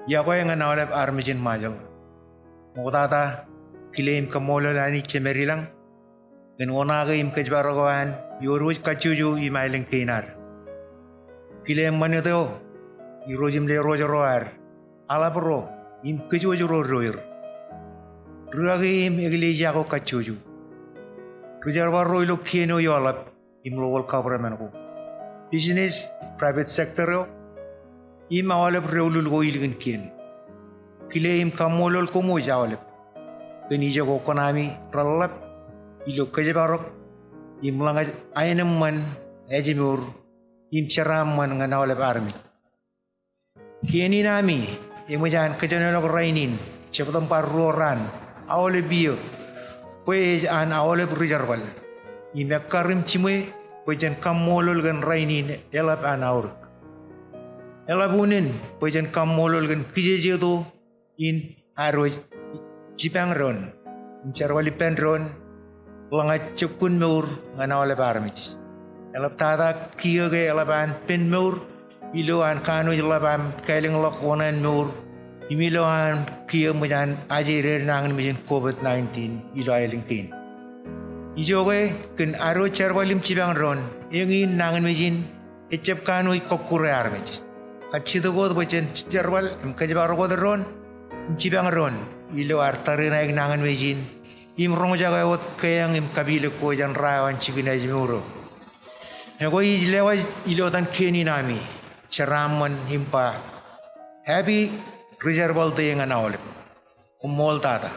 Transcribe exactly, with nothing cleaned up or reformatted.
Iọkwe ñan aolep armej in Ṃajeḷ. Ṃoktata, kile im kaṃṃoolol Anij Jemedlañ kōn oṇaake im kōjparok eo an iwōdwōj kajjojo im aelōñ kein ad. Kile ṃanit eo, irooj im lerooj ro ad, aḷap ro im kōjwōj ro doer. Rūkaki im eklejia ko kajjojo. Ri-jerbal ro ilo kien eo eḷap im local government ko, business, private sector eo, im aolep doulul ko ilikin kien. Kile im kaṃṃoolol koṃwōj aolep kōn ijoko kōṇaami reḷḷap ilo kōjparok im ḷōñōj aenōṃṃan, ājmour im jeraaṃṃan ñan aolep armej. Kien in ami eṃōj an kōjenolọk rainin Jeptōṃba ruo raan aolep iiō bwe ej an aolep ri-jerbal. Im ekkar im jiṃwe bwe jen kaṃṃoolol kōn rainin eḷap an aorōk. Eḷap unin bwe jen kaṃṃoolol kōn kijejeto in ad wōj jipañ doon im jerbal ippān doon, ḷōñōj jokkuun mour ñan aolep armej. Eḷaptata kiiō ke eḷap an pen mour ilo an kanooj ḷap aṃ kālōñḷọk oṇāān mour im ilo an kiiō ṃōj an ajeider nañinmej in COVID nineteen ilo aelōñ kein. Ijoke kōn ad wōj jerbal im jipañ doon, eñin nañinmej in ejjab kanooj kọkkure armej. Kajjitōk wōt bwe jen jerbal im kōjparok wōt doon im jipañ doon ilo ad tariṇaik nañinmej in im roñjake wōt keeañ im kapilōk ko jān ra eo an jikin ājmour eo. Ekwe ij lewōj ilo etan kien in ami jeraaṃṃan im ba, Happy Ri-jerbal Day ñan aolep. Koṃṃool tata.